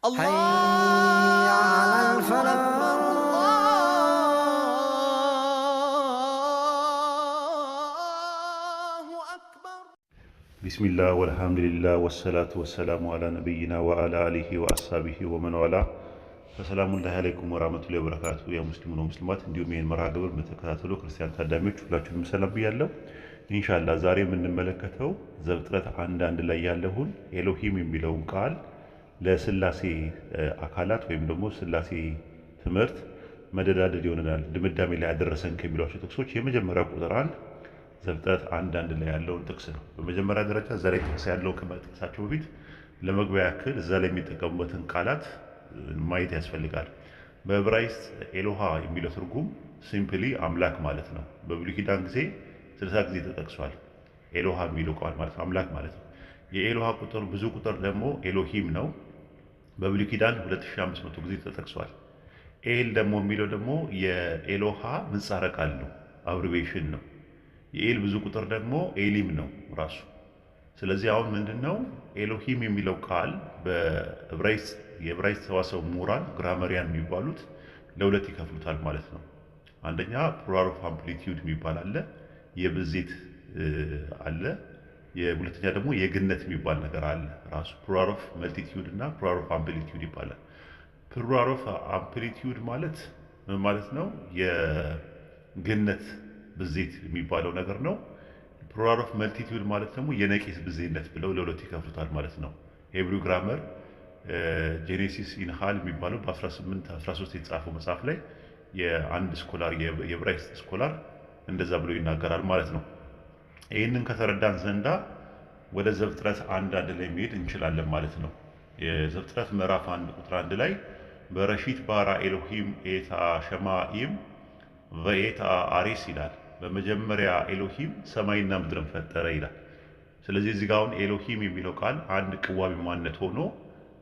حي على الفلاح. الله أكبر. بسم الله والحمد لله والصلاة والسلام على نبينا وعلى آله وأصحابه ومن والاه። السلام عليكم ورحمة الله وبركاته። የሙስሊሙን ሙስሊማት እንዲሁም ይህን መርሃ ግብር የምትከታተሉ ክርስቲያን ታዳሚዎች ሁላችሁንም ሰላም ብያለሁ። ኢንሻአላህ ዛሬ የምንመለከተው ዘፍጥረት 1:1 ላይ ያለውን ኤሎሂም የሚለውን ቃል ለስላሴ አካላት ወይም ደግሞ ስላሴ ትምህርት መደላደል ይሆነናል፣ ድምዳሜ ላይ ያደረሰን ከሚሏቸው ጥቅሶች የመጀመሪያው ቁጥር 1 ዘፍጥረት 1:1 ላይ ያለውን ጥቅስ ነው። በመጀመሪያ ደረጃ እዛ ላይ ጥቅስ ያለውን ከመጥቀሳቸው በፊት ለመግቢያ ያክል እዛ ላይ የሚጠቀሙበትን ቃላት ማየት ያስፈልጋል። በዕብራይስጥ ኤሎሃ የሚለው ትርጉም simply አምላክ ማለት ነው። በብሉይ ኪዳን ጊዜ 60 ጊዜ ተጠቅሷል። ኤሎሃ የሚለው ቃል ማለት ነው፣ አምላክ ማለት ነው። የኤሎሃ ቁጥር ብዙ ቁጥር ደግሞ ኤሎሂም ነው። በብሉይ ኪዳን 2500 ጊዜ ተጠቅሷል። ኤል ደግሞ የሚለው ደግሞ የኤሎሃ ምህጻረ ቃል ነው፣ abbreviation ነው። የኤል ብዙ ቁጥር ደግሞ ኤሊም ነው ራሱ። ስለዚህ አሁን ምንድነው ኤሎሂም የሚለው ቃል በዕብራይስጥ የዕብራይስጥ ሰዋሰው ምሁራን grammarian የሚባሉት ለሁለት ይከፍሉታል ማለት ነው። አንደኛ plural of amplitude የሚባል አለ፣ የብዜት አለ። የሁለተኛ ደግሞ የግነት የሚባል ነገር አለ ራሱ። Plural of multitude እና plural of amplitude ይባላል። Plural of amplitude ማለት ምን ማለት ነው? የግነት ብዜት የሚባለው ነገር ነው። Plural of multitude ማለት ደግሞ የነቂስ ብዜነት ብለው ለሁለት ይከፍሉታል ማለት ነው። Hebrew grammar Genesis in Qal የሚባለው በ1813 የተጻፈው መጽሐፍ ላይ የአንድ scholar፣ የዕብራይስጥ scholar እንደዛ ብሎ ይናገራል ማለት ነው። ይህንን ከተረዳን ዘንዳ ወደ ዘፍጥረት 1:1 ላይ መሄድ እንችላለን ማለት ነው። የዘፍጥረት ምዕራፍ 1 ቁጥር 1 ላይ בראשית ברא אלוהים את השמים ואת הארץ ይላል። በመጀመሪያ ኤሎሂም ሰማይና ምድርን ፈጠረ ይላል። ስለዚህ እዚህ ጋር አሁን ኤሎሂም የሚለው ቃል አንድ ቅዋሚ ማንነት ሆኖ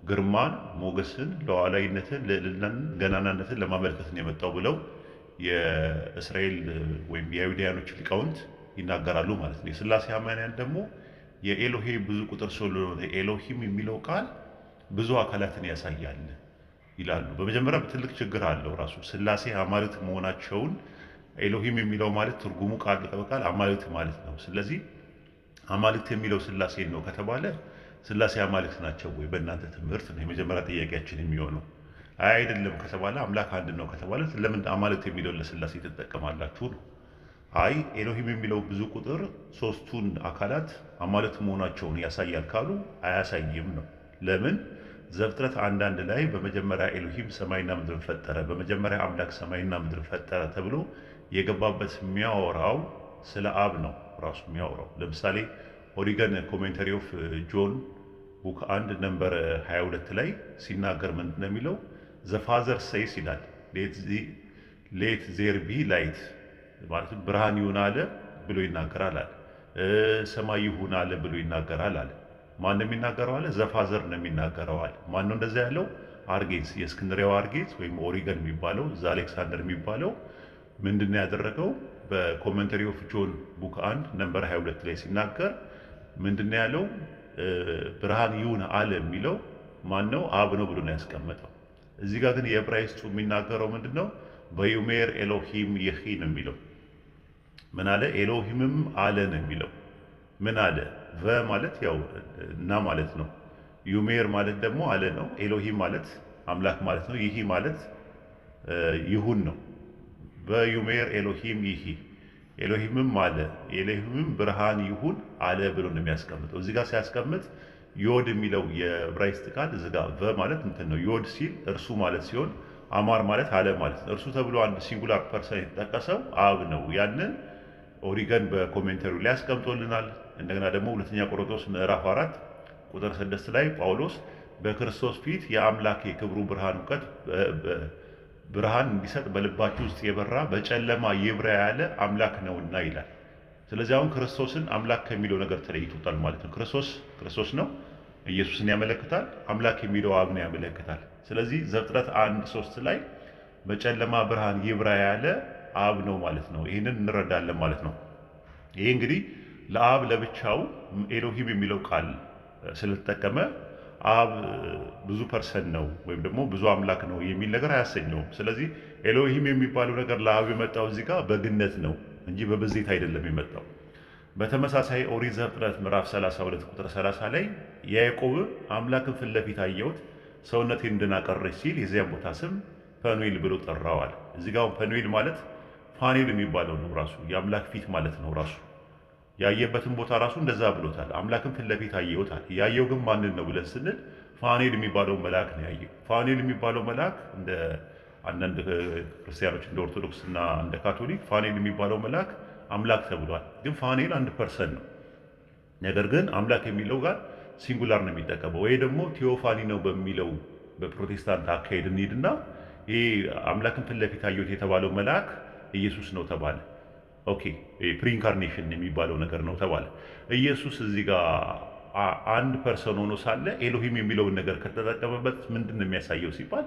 ግርማን፣ ሞገስን፣ ሉዓላዊነትን፣ ልዕልናን፣ ገናናነትን ለማመልከት ነው የመጣው ብለው የእስራኤል ወይም የአይሁዳውያኖች ሊቃውንት ይናገራሉ ማለት ነው። የስላሴ አማንያን ደግሞ የኤሎሄ ብዙ ቁጥር ስለሆነ ኤሎሂም የሚለው ቃል ብዙ አካላትን ያሳያል ይላሉ። በመጀመሪያ ትልቅ ችግር አለው ራሱ። ስላሴ አማልክት መሆናቸውን ኤሎሂም የሚለው ማለት ትርጉሙ ቃል በቃል አማልክት ማለት ነው። ስለዚህ አማልክት የሚለው ስላሴን ነው ከተባለ ስላሴ አማልክት ናቸው ወይ በእናንተ ትምህርት ነው የመጀመሪያ ጥያቄያችን የሚሆነው። አይ አይደለም ከተባለ፣ አምላክ አንድ ነው ከተባለ ለምን አማልክት የሚለውን ለስላሴ ትጠቀማላችሁ ነው። አይ ኤሎሂም የሚለው ብዙ ቁጥር ሶስቱን አካላት አማልክት መሆናቸውን ያሳያል ካሉ አያሳይም ነው። ለምን? ዘፍጥረት 1:1 ላይ በመጀመሪያ ኤሎሂም ሰማይና ምድርን ፈጠረ፣ በመጀመሪያ አምላክ ሰማይና ምድርን ፈጠረ ተብሎ የገባበት የሚያወራው ስለ አብ ነው ራሱ የሚያወራው። ለምሳሌ ኦሪገን Commentary of John book 1 number 22 ላይ ሲናገር ምንድን ነው የሚለው? The Father says ይላል፣ "Let there be light" ማለትም ብርሃን ይሁን አለ ብሎ ይናገራል አለ። ሰማይ ይሁን አለ ብሎ ይናገራል አለ። ማን ነው የሚናገረው አለ? The Father ነው የሚናገረው አለ። ማን ነው እንደዛ ያለው? ኦሪጌንስ፣ የእስክንድሪያው ኦሪጌንስ ወይም ኦሪገን የሚባለው እዛ አሌክሳንደር የሚባለው ምንድን ነው ያደረገው? በ Commentary of John book 1 number 22 ላይ ሲናገር ምንድን ነው ያለው? ብርሃን ይሁን አለ የሚለው ማን ነው? አብ ነው ብሎ ነው ያስቀመጠው። እዚህ ጋር ግን የዕብራይስጡ የሚናገረው ምንድን ነው? ויאמר אלוהים יהי ነው የሚለው። ምን አለ? ኤሎሂምም አለ ነው የሚለው። ምን አለ? ו ማለት ያው እና ማለት ነው። יאמר ማለት ደግሞ አለ ነው። ኤሎሂም ማለት አምላክ ማለት ነው። יהי ማለት ይሁን ነው። ויאמר אלוהים יהי፣ ኤሎሂምም አለ፣ ኤሎሂምም ብርሃን ይሁን አለ ብሎ ነው የሚያስቀምጠው። እዚህ ጋር ሲያስቀምጥ ዮድ የሚለው የዕብራይስጥ ቃል እዚህ ጋር ו ማለት እንትን ነው። ዮድ ሲል እርሱ ማለት ሲሆን אמר ማለት አለ ማለት ነው። እርሱ ተብሎ አንድ singular person የተጠቀሰው አብ ነው። ያንን ኦሪገን በ commentary ው ላይ ያስቀምጦልናል። እንደገና ደግሞ ሁለተኛ ቆሮንቶስ ምዕራፍ 4 ቁጥር 6 ላይ ጳውሎስ በክርስቶስ ፊት የአምላክ የክብሩ ብርሃን እውቀት ብርሃን እንዲሰጥ በልባችሁ ውስጥ የበራ በጨለማ ይብራ ያለ አምላክ ነውና ይላል። ስለዚህ አሁን ክርስቶስን አምላክ ከሚለው ነገር ተለይቶታል ማለት ነው። ክርስቶስ ክርስቶስ ነው፣ ኢየሱስን ያመለክታል። አምላክ የሚለው አብን ያመለክታል። ስለዚህ ዘፍጥረት 1:3 ላይ በጨለማ ብርሃን ይብራ ያለ አብ ነው ማለት ነው። ይህንን እንረዳለን ማለት ነው። ይሄ እንግዲህ ለአብ ለብቻው ኤሎሂም የሚለው ቃል ስለተጠቀመ አብ ብዙ person ነው ወይም ደግሞ ብዙ አምላክ ነው የሚል ነገር አያሰኘውም። ስለዚህ ኤሎሂም የሚባለው ነገር ለአብ የመጣው እዚህ ጋር በግነት ነው እንጂ በብዜት አይደለም የመጣው። በተመሳሳይ ኦሪት ዘፍጥረት ምዕራፍ 32 ቁጥር 30 ላይ ያዕቆብ አምላክን ፊት ለፊት አየሁት ሰውነቴን ድና ቀረች ሲል የዚያን ቦታ ስም ፐኑኤል ብሎ ጠራዋል። እዚህ ጋር ፐኑኤል ማለት ፋኔል የሚባለው ነው፣ ራሱ የአምላክ ፊት ማለት ነው። ራሱ ያየበትን ቦታ ራሱ እንደዛ ብሎታል። አምላክን ፊት ለፊት አየሁታል። ያየው ግን ማንን ነው ብለን ስንል ፋኔል የሚባለው መልአክ ነው ያየው። ፋኔል የሚባለው መልአክ እንደ አንዳንድ ክርስቲያኖች፣ እንደ ኦርቶዶክስ እና እንደ ካቶሊክ ፋኔል የሚባለው መልአክ አምላክ ተብሏል። ግን ፋኔል አንድ person ነው። ነገር ግን አምላክ የሚለው ጋር singular ነው የሚጠቀመው፣ ወይ ደግሞ theophany ነው በሚለው በፕሮቴስታንት አካሄድ እንሂድና ይሄ አምላክን ፊት ለፊት አየሁት የተባለው መልአክ ኢየሱስ ነው ተባለ። Okay፣ preincarnation የሚባለው ነገር ነው ተባለ። ኢየሱስ እዚህ ጋር አንድ person ሆኖ ሳለ ኤሎሂም የሚለውን ነገር ከተጠቀመበት ምንድን ነው የሚያሳየው ሲባል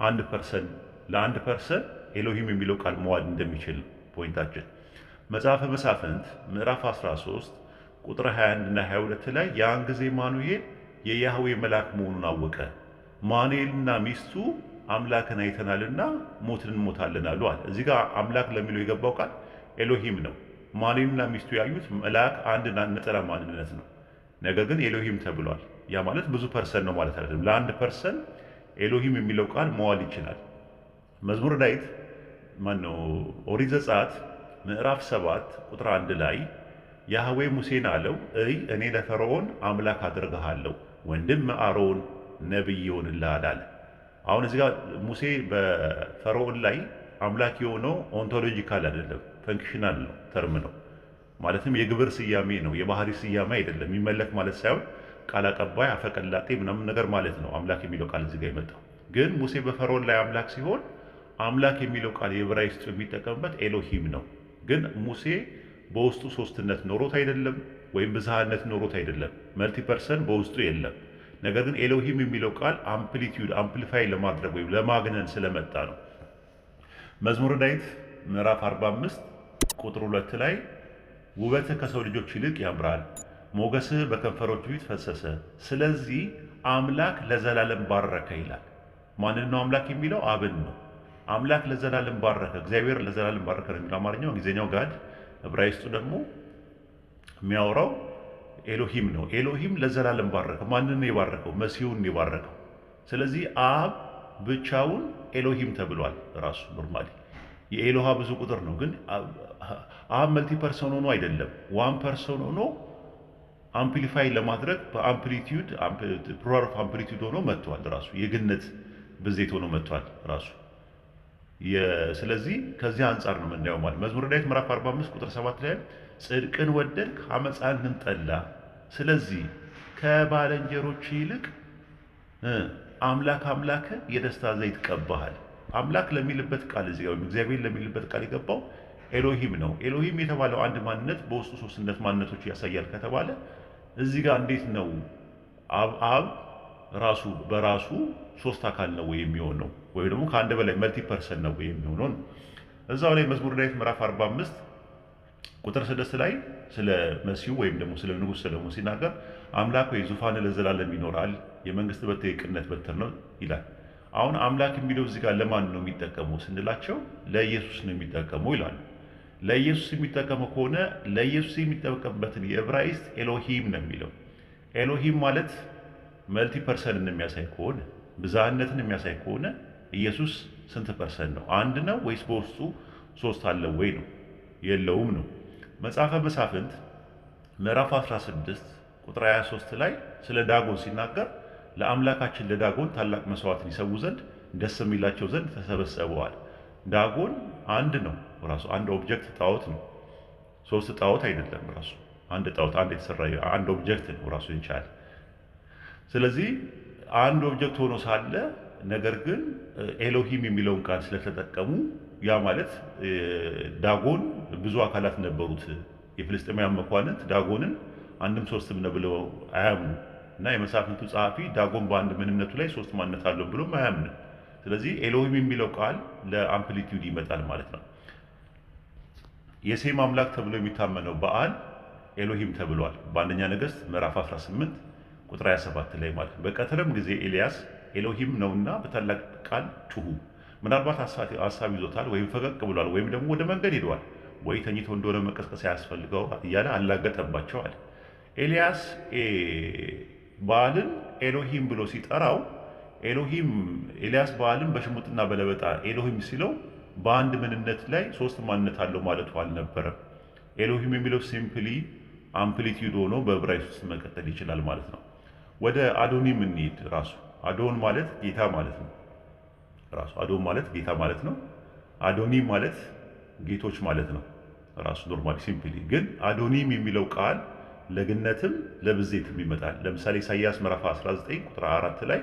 አንድ person ለአንድ person ኤሎሂም የሚለው ቃል መዋል እንደሚችል point ኣችን። መጽሐፈ መሳፍንት ምዕራፍ 13 ቁጥር 21 እና 22 ላይ ያን ጊዜ ማኑሄ የያህዌ መልአክ መሆኑን አወቀ። ማኑኤልና ሚስቱ አምላክን አይተናልና ሞትን እንሞታለን አሉ አለ። እዚህ ጋር አምላክ ለሚለው የገባው ቃል ኤሎሂም ነው። ማኑኤልና ሚስቱ ያዩት መልአክ አንድ ነጠላ ማንነት ነው። ነገር ግን ኤሎሂም ተብሏል። ያ ማለት ብዙ person ነው ማለት አይደለም። ለአንድ person ኤሎሂም የሚለው ቃል መዋል ይችላል። መዝሙረ ዳዊት፣ ማነው፣ ኦሪት ዘጸአት ምዕራፍ 7 ቁጥር 1 ላይ ያህዌ ሙሴን አለው፣ እይ፣ እኔ ለፈርዖን አምላክ አድርግሃለሁ፣ ወንድም አሮን ነቢይ ይሆንልሃል አለ። አሁን እዚህ ጋር ሙሴ በፈርዖን ላይ አምላክ የሆነው ontological አይደለም፣ functional ነው፣ term ነው። ማለትም የግብር ስያሜ ነው፣ የባህሪ ስያሜ አይደለም። የሚመለክ ማለት ሳይሆን ቃል አቀባይ፣ አፈቀላጤ ምናምን ነገር ማለት ነው አምላክ የሚለው ቃል እዚህ ጋር የመጣው። ግን ሙሴ በፈርዖን ላይ አምላክ ሲሆን አምላክ የሚለው ቃል የዕብራይስጡ የሚጠቀምበት ኤሎሂም ነው። ግን ሙሴ በውስጡ ሶስትነት ኖሮት አይደለም፣ ወይም ብዝሃነት ኖሮት አይደለም። Multi person በውስጡ የለም። ነገር ግን ኤሎሂም የሚለው ቃል amplitude፣ amplify ለማድረግ ወይም ለማግነን ስለመጣ ነው። መዝሙረ ዳዊት ምዕራፍ 45 ቁጥር 2 ላይ ውበትህ ከሰው ልጆች ይልቅ ያምራል፣ ሞገስህ በከንፈሮች ፊት ፈሰሰ፣ ስለዚህ አምላክ ለዘላለም ባረከ ይላል። ማንን ነው አምላክ የሚለው? አብን ነው። አምላክ ለዘላለም ባረከ፣ እግዚአብሔር ለዘላለም ባረከ ነው የሚለው አማርኛው። እንግሊዝኛው God፣ ዕብራይስጡ ደግሞ የሚያወራው ኤሎሂም ነው። ኤሎሂም ለዘላለም ባረከ። ማንን ነው የባረከው? መሲሁን የባረከው። ስለዚህ አብ ብቻውን ኤሎሂም ተብሏል። ራሱ normally የኤሎሃ ብዙ ቁጥር ነው። ግን አብ multi person ሆኖ አይደለም፣ one person ሆኖ amplify ለማድረግ በ amplitude፣ plural of amplitude ሆኖ መጥቷል። ራሱ የግነት ብዜት ሆኖ መጥቷል ራሱ። ስለዚህ ከዚህ አንጻር ነው የምናየው ማለት። መዝሙረ ዳዊት ምዕራፍ 45 ቁጥር 7 ላይ ጽድቅን ወደድክ አመፃን ግን ጠላህ፣ ስለዚህ ከባልንጀሮች ይልቅ አምላክ አምላክህ የደስታ ዘይት ቀባሃል። አምላክ ለሚልበት ቃል እዚህ ጋር ወይም እግዚአብሔር ለሚልበት ቃል የገባው ኤሎሂም ነው። ኤሎሂም የተባለው አንድ ማንነት በውስጡ ሶስትነት ማንነቶች ያሳያል ከተባለ እዚህ ጋር እንዴት ነው አብ ራሱ በራሱ ሶስት አካል ነው ወይ የሚሆነው፣ ወይ ደግሞ ከአንድ በላይ multi person ነው ወይ የሚሆነው ነው። እዛው ላይ መዝሙረ ዳዊት ምዕራፍ 45 ቁጥር 6 ላይ ስለ መሲሁ ወይም ደግሞ ስለ ንጉሥ ሰለሞን ሲናገር አምላክ ሆይ፣ ዙፋንህ ለዘላለም ይኖራል፣ የመንግስት በትር የቅንነት በትር ነው ይላል። አሁን አምላክ የሚለው እዚህ ጋር ለማን ነው የሚጠቀመው ስንላቸው ለኢየሱስ ነው የሚጠቀመው ይላሉ። ለኢየሱስ የሚጠቀመው ከሆነ ለኢየሱስ የሚጠቀምበትን የዕብራይስጥ ኤሎሂም ነው የሚለው። ኤሎሂም ማለት multi person ን የሚያሳይ ከሆነ፣ ብዝሃነትን የሚያሳይ ከሆነ ኢየሱስ ስንት person ነው? አንድ ነው ወይስ በውስጡ ሶስት አለው ወይ ነው? የለውም ነው። መጽሐፈ መሳፍንት ምዕራፍ 16 ቁጥር 23 ላይ ስለ ዳጎን ሲናገር ለአምላካችን ለዳጎን ታላቅ መስዋዕትን ይሰዉ ዘንድ ደስ የሚላቸው ዘንድ ተሰበሰበዋል። ዳጎን አንድ ነው፣ ራሱ አንድ object ጣዖት ነው። ሶስት ጣዖት አይደለም። ራሱ አንድ ጣዖት፣ አንድ የተሰራ አንድ object ነው ራሱ ይቻላል። ስለዚህ አንድ object ሆኖ ሳለ ነገር ግን ኤሎሂም የሚለውን ቃል ስለተጠቀሙ ያ ማለት ዳጎን ብዙ አካላት ነበሩት። የፍልስጤማውያን መኳንንት ዳጎንን አንድም ሶስትም ነው ብለው አያምኑ እና የመሳፍንቱ ጸሐፊ ዳጎን በአንድ ምንነቱ ላይ ሶስት ማንነት አለው ብሎም አያምንም። ስለዚህ ኤሎሂም የሚለው ቃል ለ amplitude ይመጣል ማለት ነው። የሴም አምላክ ተብሎ የሚታመነው በዓል ኤሎሂም ተብሏል። በአንደኛ ነገሥት ምዕራፍ 18 ቁጥር 27 ላይ ማለት ነው። በቀትርም ጊዜ ኤልያስ ኤሎሂም ነውና በታላቅ ቃል ጩሁ። ምናልባት ሀሳብ ይዞታል ወይም ፈቀቅ ብሏል ወይም ደግሞ ወደ መንገድ ሄደዋል ወይ ተኝቶ እንደሆነ መቀስቀስ ያስፈልገው እያለ አላገጠባቸው አለ። ኤልያስ በኣልን ኤሎሂም ብሎ ሲጠራው፣ ኤሎሂም፣ ኤልያስ በኣልን በሽሙጥና በለበጣ ኤሎሂም ሲለው በአንድ ምንነት ላይ ሶስት ማንነት አለው ማለቱ አልነበረም። ኤሎሂም የሚለው simply amplitude ሆኖ በዕብራይስጥ ውስጥ መቀጠል ይችላል ማለት ነው። ወደ አዶኒም እንሂድ። ራሱ አዶን ማለት ጌታ ማለት ነው። ራሱ አዶን ማለት ጌታ ማለት ነው። አዶኒም ማለት ጌቶች ማለት ነው። ራሱ normally simply ግን አዶኒም የሚለው ቃል ለግነትም ለብዜትም ይመጣል። ለምሳሌ ኢሳይያስ ምዕራፍ 19 ቁጥር 4 ላይ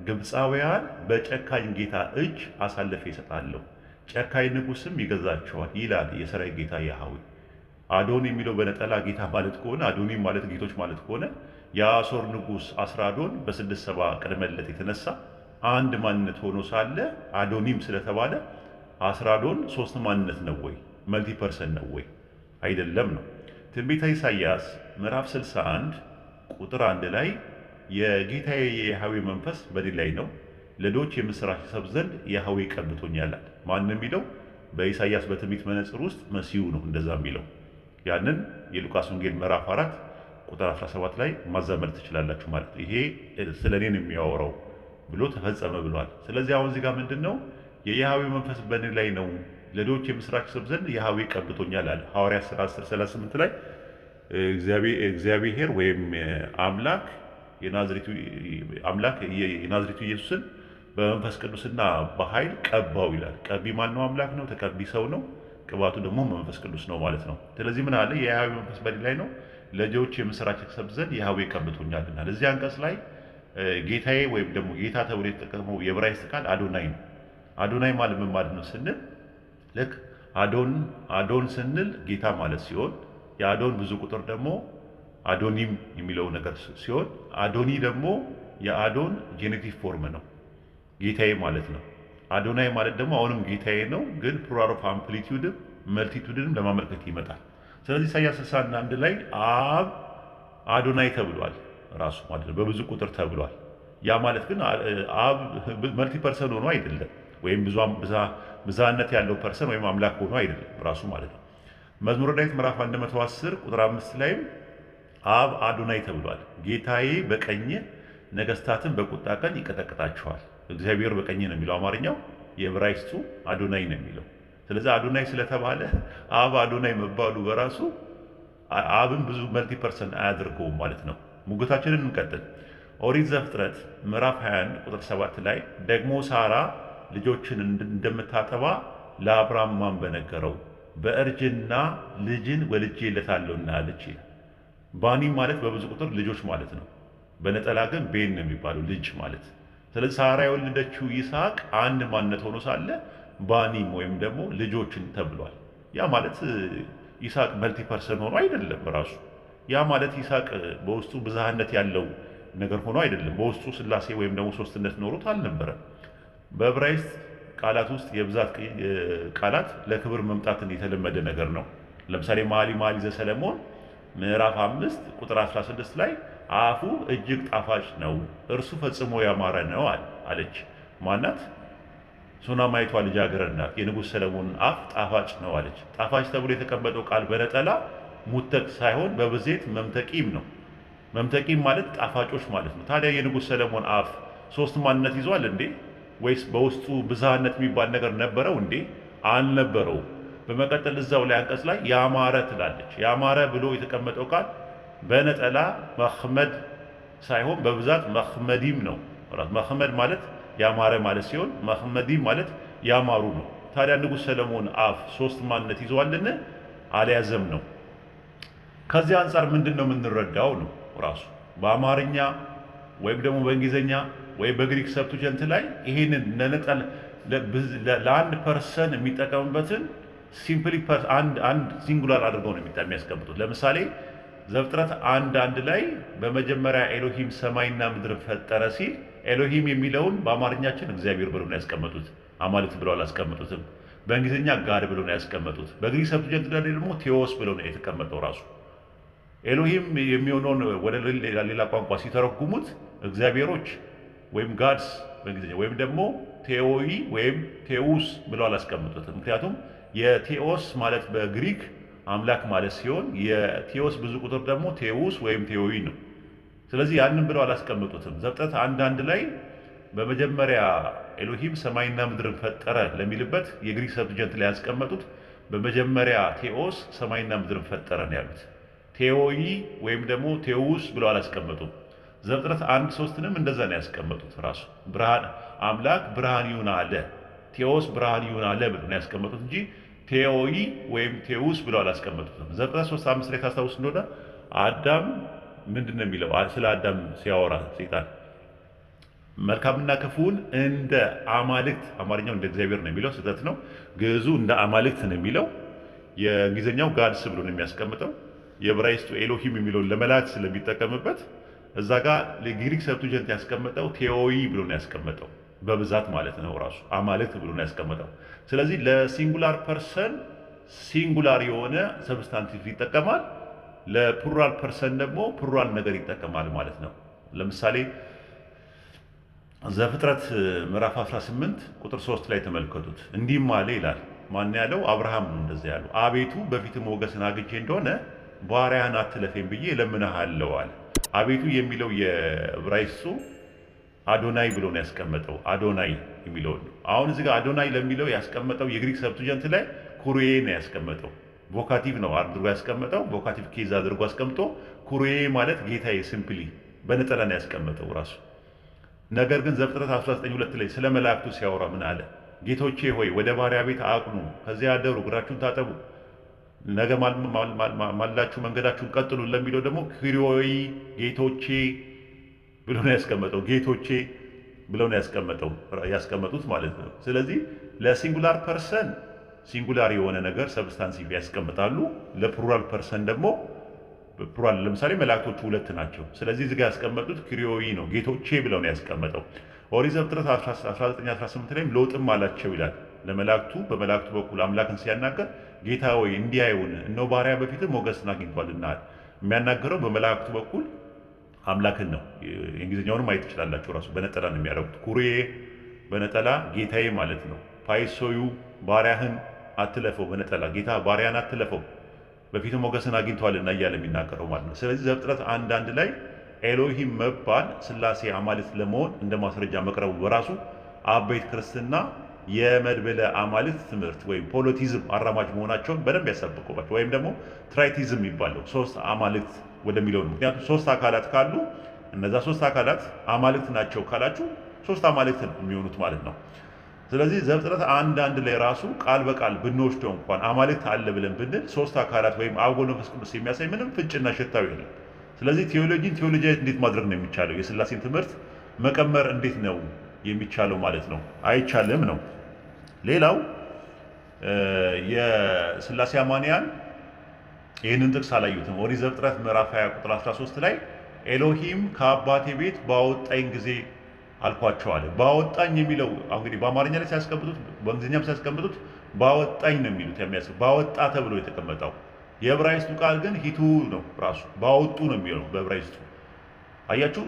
"ግብፃውያን በጨካኝ ጌታ እጅ አሳልፌ እሰጣለሁ፣ ጨካኝ ንጉሥም ይገዛቸዋል" ይላል የሰራዊት ጌታ ያህዌ። አዶን የሚለው በነጠላ ጌታ ማለት ከሆነ፣ አዶኒም ማለት ጌቶች ማለት ከሆነ፣ የአሦር ንጉሥ አስራዶን በ670 ቅድመ ልደት የተነሳ አንድ ማንነት ሆኖ ሳለ አዶኒም ስለተባለ አስራዶን ሶስት ማንነት ነው ወይ? Multi person ነው ወይ? አይደለም ነው። ትንቢተ ኢሳይያስ ምዕራፍ 61 ቁጥር 1 ላይ "የጌታዬ የያህዌ መንፈስ በእኔ ላይ ነው፣ ለድሆች የምሥራች እሰብክ ዘንድ ያህዌ ቀብቶኛል" አለ። ማን ነው የሚለው? በኢሳይያስ በትንቢት መነጽር ውስጥ መሲሁ ነው እንደዛ የሚለው። ያንን የሉቃስ ወንጌል ምዕራፍ 4 ቁጥር 17 ላይ ማዛመድ ትችላላችሁ ማለት ነው። ይሄ ስለ እኔ ነው የሚያወራው ብሎ ተፈጸመ ብሏል። ስለዚህ አሁን እዚህ ጋር ምንድን ነው? "የያህዌ መንፈስ በእኔ ላይ ነው፣ ለድሆች የምሥራች እሰብክ ዘንድ ያህዌ ቀብቶኛል" አለ። ሐዋርያት ሥራ 10 38 ላይ እግዚአብሔር ወይም አምላክ የናዝሬቱ አምላክ የናዝሬቱ ኢየሱስን በመንፈስ ቅዱስና በኃይል ቀባው ይላል። ቀቢ ማን ነው? አምላክ ነው። ተቀቢ ሰው ነው። ቅባቱ ደግሞ መንፈስ ቅዱስ ነው ማለት ነው። ስለዚህ ምን አለ? "የያህዌ መንፈስ በእኔ ላይ ነው፣ ለድሆች የምሥራች እሰብክ ዘንድ ያህዌ ቀብቶኛልና።" እዚህ አንቀጽ ላይ ጌታዬ ወይም ደግሞ ጌታ ተብሎ የተጠቀመው የዕብራይስጥ ቃል አዶናይ ነው። አዶናይ ማለት ምን ማለት ነው ስንል፣ ልክ አዶን አዶን ስንል ጌታ ማለት ሲሆን፣ የአዶን ብዙ ቁጥር ደግሞ አዶኒም የሚለው ነገር ሲሆን፣ አዶኒ ደግሞ የአዶን genitive form ነው፣ ጌታዬ ማለት ነው። አዶናይ ማለት ደግሞ አሁንም ጌታዬ ነው፣ ግን plural of amplitude ም multitude ንም ለማመልከት ይመጣል። ስለዚህ ኢሳይያስ 61 ላይ አብ አዶናይ ተብሏል ራሱ ማለት ነው፣ በብዙ ቁጥር ተብሏል። ያ ማለት ግን አብ multi person ሆኖ አይደለም፣ ወይም ብዝሃነት ያለው person ወይም አምላክ ሆኖ አይደለም ራሱ ማለት ነው። መዝሙረ ዳዊት ምዕራፍ 110 ቁጥር 5 ላይም አብ አዶናይ ተብሏል። "ጌታዬ በቀኝህ ነገስታትን በቁጣ ቀን ይቀጠቅጣቸዋል።" እግዚአብሔር በቀኝ ነው የሚለው አማርኛው፣ የዕብራይስጡ አዶናይ ነው የሚለው። ስለዚህ አዶናይ ስለተባለ አብ አዶናይ መባሉ በራሱ አብን ብዙ multi person አያደርገውም ማለት ነው። ሙግታችንን እንቀጥል። ኦሪት ዘፍጥረት ምዕራፍ 21 ቁጥር 7 ላይ ደግሞ "ሳራ ልጆችን እንደምታጠባ ለአብርሃም ማን በነገረው? በእርጅና ልጅን ወልጄለታለሁና" አለች ይላል። ባኒም ማለት በብዙ ቁጥር ልጆች ማለት ነው። በነጠላ ግን ቤን ነው የሚባለው ልጅ ማለት። ስለዚህ ሳራ የወለደችው ይስሐቅ አንድ ማንነት ሆኖ ሳለ ባኒም ወይም ደግሞ ልጆችን ተብሏል። ያ ማለት ይስሐቅ multi person ሆኖ አይደለም ራሱ። ያ ማለት ይስሐቅ በውስጡ ብዝሃነት ያለው ነገር ሆኖ አይደለም። በውስጡ ስላሴ ወይም ደግሞ ሶስትነት ኖሮት አልነበረም። በዕብራይስጥ ቃላት ውስጥ የብዛት ቃላት ለክብር መምጣትን የተለመደ ነገር ነው። ለምሳሌ መኃልየ መኃልይ ዘሰሎሞን ምዕራፍ 5 ቁጥር 16 ላይ "አፉ እጅግ ጣፋጭ ነው፣ እርሱ ፈጽሞ ያማረ ነው" አለች። ማናት? ሱናማይቷ ልጃገረድ ናት። የንጉሥ ሰለሞን አፍ ጣፋጭ ነው አለች። ጣፋጭ ተብሎ የተቀመጠው ቃል በነጠላ ሙተቅ ሳይሆን በብዜት መምተቂም ነው። መምተቂም ማለት ጣፋጮች ማለት ነው። ታዲያ የንጉሥ ሰለሞን አፍ ሶስት ማንነት ይዟል እንዴ? ወይስ በውስጡ ብዝሃነት የሚባል ነገር ነበረው እንዴ? አልነበረውም። በመቀጠል እዛው ላይ አንቀጽ ላይ ያማረ ትላለች። ያማረ ብሎ የተቀመጠው ቃል በነጠላ መኽመድ ሳይሆን በብዛት መኽመዲም ነው። መኽመድ ማለት ያማረ ማለት ሲሆን መኽመዲም ማለት ያማሩ ነው። ታዲያ ንጉሥ ሰለሞን አፍ ሶስት ማንነት ይዘዋልን? አልያዘም ነው። ከዚህ አንጻር ምንድን ነው የምንረዳው ነው? ራሱ በአማርኛ ወይም ደግሞ በእንግሊዝኛ ወይም በግሪክ Septuagint ላይ ይሄንን ለአንድ person የሚጠቀምበትን simply አንድ singular አድርገው ነው የሚያስቀምጡት። ለምሳሌ ዘፍጥረት 1:1 ላይ "በመጀመሪያ ኤሎሂም ሰማይና ምድር ፈጠረ" ሲል ኤሎሂም የሚለውን በአማርኛችን እግዚአብሔር ብለው ነው ያስቀመጡት። አማልክት ብለው አላስቀመጡትም። በእንግሊዝኛ God ብለው ነው ያስቀመጡት። በግሪክ Septuagint ላይ ደግሞ ቴዎስ ብለው ነው የተቀመጠው ራሱ። ኤሎሂም የሚሆነውን ወደ ሌላ ቋንቋ ሲተረጉሙት እግዚአብሔሮች ወይም gods በእንግሊዝኛ ወይም ደግሞ ቴዎይ ወይም ቴኡስ ብለው አላስቀምጡትም። ምክንያቱም የቴኦስ ማለት በግሪክ አምላክ ማለት ሲሆን የቴዎስ ብዙ ቁጥር ደግሞ ቴኡስ ወይም ቴዎይ ነው። ስለዚህ ያንን ብለው አላስቀምጡትም። ዘፍጥረት 1:1 ላይ በመጀመሪያ ኤሎሂም ሰማይና ምድርን ፈጠረ ለሚልበት የግሪክ Septuagint ላይ ያስቀመጡት በመጀመሪያ ቴኦስ ሰማይና ምድርን ፈጠረ ነው ያሉት። ቴዎይ ወይም ደግሞ ቴኡስ ብለው አላስቀመጡም። ዘፍጥረት 1:3ንም እንደዛ ነው ያስቀመጡት። ራሱ ብርሃን አምላክ ብርሃን ይሁን አለ፣ ቴዎስ ብርሃን ይሁን አለ ብለው ነው ያስቀመጡት እንጂ ቴዎይ ወይም ቴኡስ ብለው አላስቀመጡትም። ዘፍጥረት 3:5 ላይ ታስታውስ እንደሆነ አዳም ምንድን ነው የሚለው? ስለ አዳም ሲያወራ ሰይጣን መልካምና ክፉን እንደ አማልክት፣ አማርኛው እንደ እግዚአብሔር ነው የሚለው ስህተት ነው። ግዕዙ እንደ አማልክት ነው የሚለው፣ የእንግሊዝኛው gods ብሎ ነው የሚያስቀምጠው። የዕብራይስጡ ኤሎሂም የሚለውን ለመላእክት ስለሚጠቀምበት እዛ ጋር ለግሪክ Septuagint ያስቀመጠው ቴዎይ ብሎ ነው ያስቀመጠው፣ በብዛት ማለት ነው። ራሱ አማልክት ብሎ ነው ያስቀመጠው። ስለዚህ ለ singular person singular የሆነ substantive ይጠቀማል። ለ plural person ደግሞ plural ነገር ይጠቀማል ማለት ነው። ለምሳሌ ዘፍጥረት ምዕራፍ 18 ቁጥር 3 ላይ ተመልከቱት። እንዲህም አለ ይላል። ማን ያለው? አብርሃም ነው እንደዚያ ያለው። አቤቱ በፊትህ ሞገስን አግኝቼ እንደሆነ ባሪያህን አትለፈኝ ብዬ እለምንሃለሁ አለ። አቤቱ የሚለው የዕብራይስጡ አዶናይ ብሎ ነው ያስቀመጠው። አዶናይ የሚለው ነው። አሁን እዚህ ጋር አዶናይ ለሚለው ያስቀመጠው የግሪክ Septuagint ላይ ኩሪዬ ነው ያስቀመጠው። Vocative ነው አድርጎ ያስቀመጠው። Vocative case አድርጎ አስቀምጦ ኩሪዬ ማለት ጌታዬ simply በነጠላ ነው ያስቀመጠው ራሱ። ነገር ግን ዘፍጥረት 19:2 ላይ ስለ መላእክቱ ሲያወራ ምን አለ? ጌቶቼ ሆይ ወደ ባሪያ ቤት አቅኑ፣ ከዚያ አደሩ፣ እግራችሁን ታጠቡ፣ ነገ ማልዳችሁ መንገዳችሁን ቀጥሉ ለሚለው ደግሞ ኪሪዮይ ጌቶቼ ብሎ ነው ያስቀመጠው። ጌቶቼ ብለው ነው ያስቀመጡት ማለት ነው። ስለዚህ ለ singular person singular የሆነ ነገር substantive ያስቀምጣሉ። ለ plural person ደግሞ plural፣ ለምሳሌ መላእክቶቹ ሁለት ናቸው። ስለዚህ እዚህ ጋር ያስቀመጡት ኪሪዮይ ነው፣ ጌቶቼ ብለው ነው ያስቀመጠው። ኦሪት ዘፍጥረት 19:18 ላይም ሎጥም አላቸው ይላል ለመላእክቱ፣ በመላእክቱ በኩል አምላክን ሲያናገር ጌታ ሆይ እንዲህ አይሁን፣ እነሆ ባሪያ በፊትህ ሞገስን አግኝቷልና። የሚያናገረው በመላእክቱ በኩል አምላክን ነው። የእንግሊዝኛውንም ማየት ትችላላችሁ። ራሱ በነጠላ ነው የሚያደርጉት። ኩሪዬ በነጠላ ጌታዬ ማለት ነው። ፓይሶዩ ባሪያህን አትለፈው፣ በነጠላ ጌታ ባሪያን አትለፈው በፊቱ ሞገስን አግኝቷልና እያለ የሚናገረው ማለት ነው። ስለዚህ ዘፍጥረት 1:1 ላይ ኤሎሂም መባል ስላሴ አማልክት ለመሆን እንደ ማስረጃ መቅረቡ በራሱ አበይት ክርስትና የመድብለ አማልክት ትምህርት ወይም polytheism አራማጅ መሆናቸውን በደንብ ያሳብቁባቸው፣ ወይም ደግሞ tritheism የሚባለው ሶስት አማልክት ወደሚለው ነው። ምክንያቱም ሶስት አካላት ካሉ እነዛ ሶስት አካላት አማልክት ናቸው ካላችሁ ሶስት አማልክት ነው የሚሆኑት ማለት ነው። ስለዚህ ዘፍጥረት 1:1 ላይ ራሱ ቃል በቃል ብንወስደው እንኳን አማልክት አለ ብለን ብንል ሶስት አካላት ወይም አብ ወልድ መንፈስ ቅዱስ የሚያሳይ ምንም ፍንጭና ሽታው የለም። ስለዚህ ቴዎሎጂን theologize እንዴት ማድረግ ነው የሚቻለው? የስላሴን ትምህርት መቀመር እንዴት ነው የሚቻለው ማለት ነው? አይቻልም ነው። ሌላው የስላሴ አማንያን ይህንን ጥቅስ አላዩትም። ኦሪት ዘፍጥረት ምዕራፍ 20 ቁጥር 13 ላይ ኤሎሂም ከአባቴ ቤት ባወጣኝ ጊዜ አልኳቸው አለ። ባወጣኝ የሚለው እንግዲህ በአማርኛ ላይ ሲያስቀምጡት በእንግሊዝኛም ሲያስቀምጡት ባወጣኝ ነው የሚሉት። የሚያስ ባወጣ ተብሎ የተቀመጠው የዕብራይስጡ ቃል ግን ሂቱ ነው ራሱ ባወጡ ነው የሚለው በዕብራይስጡ። አያችሁ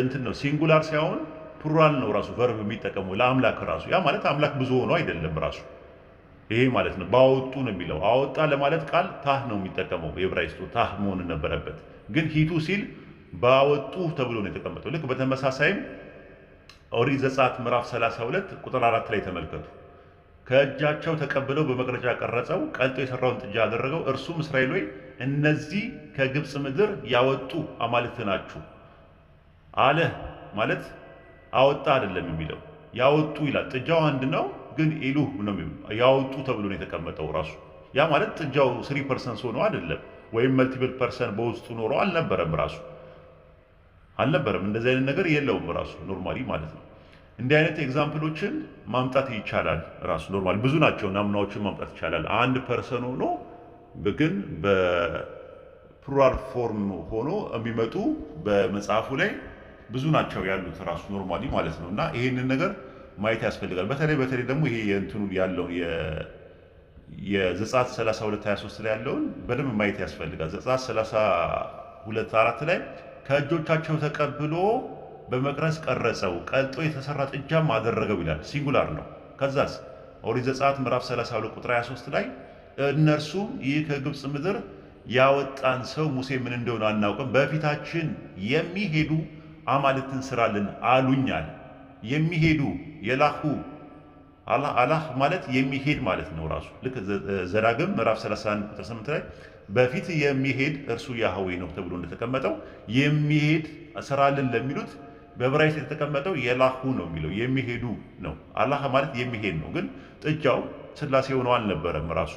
እንትን ነው singular ሳይሆን plural ነው ራሱ verb የሚጠቀሙ ለአምላክ ራሱ። ያ ማለት አምላክ ብዙ ሆኖ አይደለም ራሱ ይሄ ማለት ነው። ባወጡ ነው የሚለው። አወጣ ለማለት ቃል ታህ ነው የሚጠቀመው የዕብራይስጡ ታህ መሆን ነበረበት። ግን ሂቱ ሲል ባወጡ ተብሎ ነው የተቀመጠው። ልክ በተመሳሳይም ኦሪት ዘጸአት ምዕራፍ 32 ቁጥር 4 ላይ ተመልከቱ። ከእጃቸው ተቀብለው በመቅረጫ ቀረጸው፣ ቀልጦ የሰራውን ጥጃ አደረገው። እርሱም እስራኤል ሆይ እነዚህ ከግብፅ ምድር ያወጡ አማልክት ናችሁ አለ። ማለት አወጣ አይደለም የሚለው ያወጡ ይላል። ጥጃው አንድ ነው፣ ግን ኢሉህ ነው ያወጡ ተብሎ ነው የተቀመጠው ራሱ። ያ ማለት ጥጃው three persons ሆኖ አይደለም፣ ወይም multiple person በውስጡ ኖሮ አልነበረም ራሱ አልነበረም። እንደዚህ አይነት ነገር የለውም ራሱ normally ማለት ነው። እንዲህ አይነት example ኦችን ማምጣት ይቻላል። ራሱ normally ብዙ ናቸው፣ ናሙናዎችን ማምጣት ይቻላል። አንድ person ሆኖ ግን በ plural form ሆኖ የሚመጡ በመጽሐፉ ላይ ብዙ ናቸው ያሉት ራሱ normally ማለት ነው። እና ይሄንን ነገር ማየት ያስፈልጋል። በተለይ በተለይ ደግሞ ይሄ የእንትኑ ያለውን የዘጸአት 32:23 ላይ ያለውን በደንብ ማየት ያስፈልጋል። ዘጸአት 2:4 ላይ ከእጆቻቸው ተቀብሎ በመቅረዝ ቀረጸው፣ ቀልጦ የተሰራ ጥጃም አደረገው ይላል። Singular ነው። ከዛስ ኦሪት ዘጸአት ምዕራፍ 32 ቁጥር 23 ላይ እነርሱም ይህ ከግብፅ ምድር ያወጣን ሰው ሙሴ ምን እንደሆነ አናውቅም፣ በፊታችን የሚሄዱ አማልክትን ስራልን አሉኝ አለ። የሚሄዱ የላሁ፣ አላህ ማለት የሚሄድ ማለት ነው ራሱ። ልክ ዘዳግም ምዕራፍ 31 ቁጥር 8 ላይ በፊት የሚሄድ እርሱ ያህዌ ነው ተብሎ እንደተቀመጠው፣ የሚሄድ ስራልን ለሚሉት በዕብራይስጥ የተቀመጠው የላሁ ነው የሚለው፣ የሚሄዱ ነው። አላህ ማለት የሚሄድ ነው። ግን ጥጃው ስላሴ ሆኖ አልነበረም ራሱ።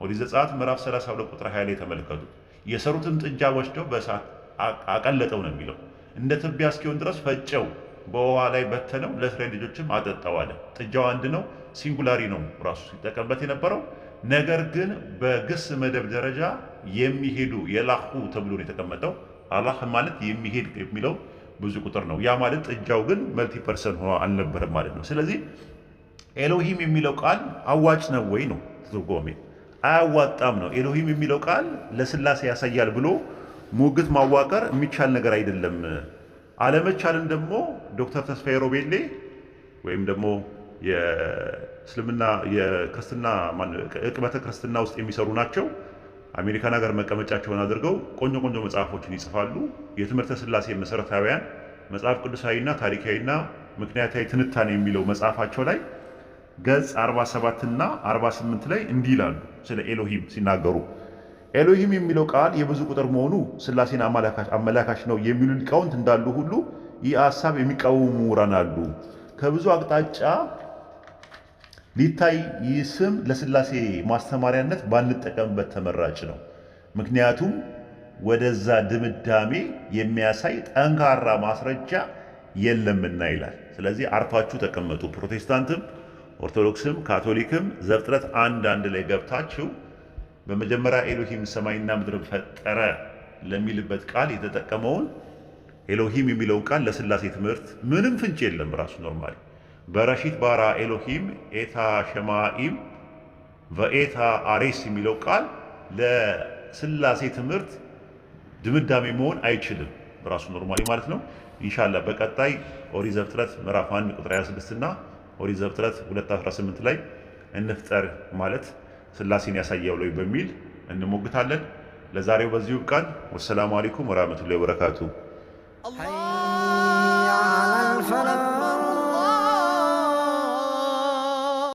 ኦሪት ዘጸአት ምዕራፍ 32 ቁጥር 20 ላይ ተመልከቱት። የሰሩትን ጥጃ ወስደው በእሳት አቀለጠው ነው የሚለው። እንደ ትቢያ እስኪሆን ድረስ ፈጨው፣ በውሃ ላይ በተነው፣ ለእስራኤል ልጆችም አጠጣው አለ። ጥጃው አንድ ነው፣ singular ነው ራሱ ሲጠቀምበት የነበረው። ነገር ግን በግስ መደብ ደረጃ የሚሄዱ የላሁ ተብሎ ነው የተቀመጠው። አላህ ማለት የሚሄድ የሚለው ብዙ ቁጥር ነው። ያ ማለት ጥጃው ግን multi person ሆኖ አልነበረም ማለት ነው። ስለዚህ ኤሎሂም የሚለው ቃል አዋጭ ነው ወይ ነው ትርጓሜ? አያዋጣም ነው። ኤሎሂም የሚለው ቃል ለስላሴ ያሳያል ብሎ ሙግት ማዋቀር የሚቻል ነገር አይደለም። አለመቻልን ደግሞ ዶክተር ተስፋዬ ሮቤሌ ወይም ደግሞ የእስልምና የክርስትና ዕቅበተ ክርስትና ውስጥ የሚሰሩ ናቸው። አሜሪካን ሀገር መቀመጫቸውን አድርገው ቆንጆ ቆንጆ መጽሐፎችን ይጽፋሉ። የትምህርተ ስላሴ መሰረታዊያን መጽሐፍ ቅዱሳዊና ታሪካዊና ምክንያታዊ ትንታኔ የሚለው መጽሐፋቸው ላይ ገጽ 47 እና 48 ላይ እንዲህ ይላሉ ስለ ኤሎሂም ሲናገሩ፣ ኤሎሂም የሚለው ቃል የብዙ ቁጥር መሆኑ ስላሴን አመላካች ነው የሚሉ ሊቃውንት እንዳሉ ሁሉ ይህ ሀሳብ የሚቃወሙ ምሁራን አሉ። ከብዙ አቅጣጫ ሊታይ ይህ ስም ለስላሴ ማስተማሪያነት ባንጠቀምበት ተመራጭ ነው። ምክንያቱም ወደዛ ድምዳሜ የሚያሳይ ጠንካራ ማስረጃ የለምና ይላል። ስለዚህ አርፋችሁ ተቀመጡ። ፕሮቴስታንትም፣ ኦርቶዶክስም፣ ካቶሊክም ዘፍጥረት 1:1 ላይ ገብታችሁ በመጀመሪያ ኤሎሂም ሰማይና ምድርን ፈጠረ ለሚልበት ቃል የተጠቀመውን ኤሎሂም የሚለውን ቃል ለስላሴ ትምህርት ምንም ፍንጭ የለም። ራሱ normally בראשית ברא אלוהים את השמים ואת הארץ የሚለው ቃል ለስላሴ ትምህርት ድምዳሜ መሆን አይችልም። ራሱ normally ማለት ነው። ኢንሻአላህ በቀጣይ ኦሪት ዘፍጥረት ምዕራፍ 1 ቁጥር 26 እና ኦሪት ዘፍጥረት 2:18 ላይ እንፍጠር ማለት ስላሴን ያሳያል ወይ በሚል እንሞግታለን። ለዛሬው በዚሁ ቃል። ወሰላሙ አለይኩም ወራህመቱላሂ ወበረካቱ።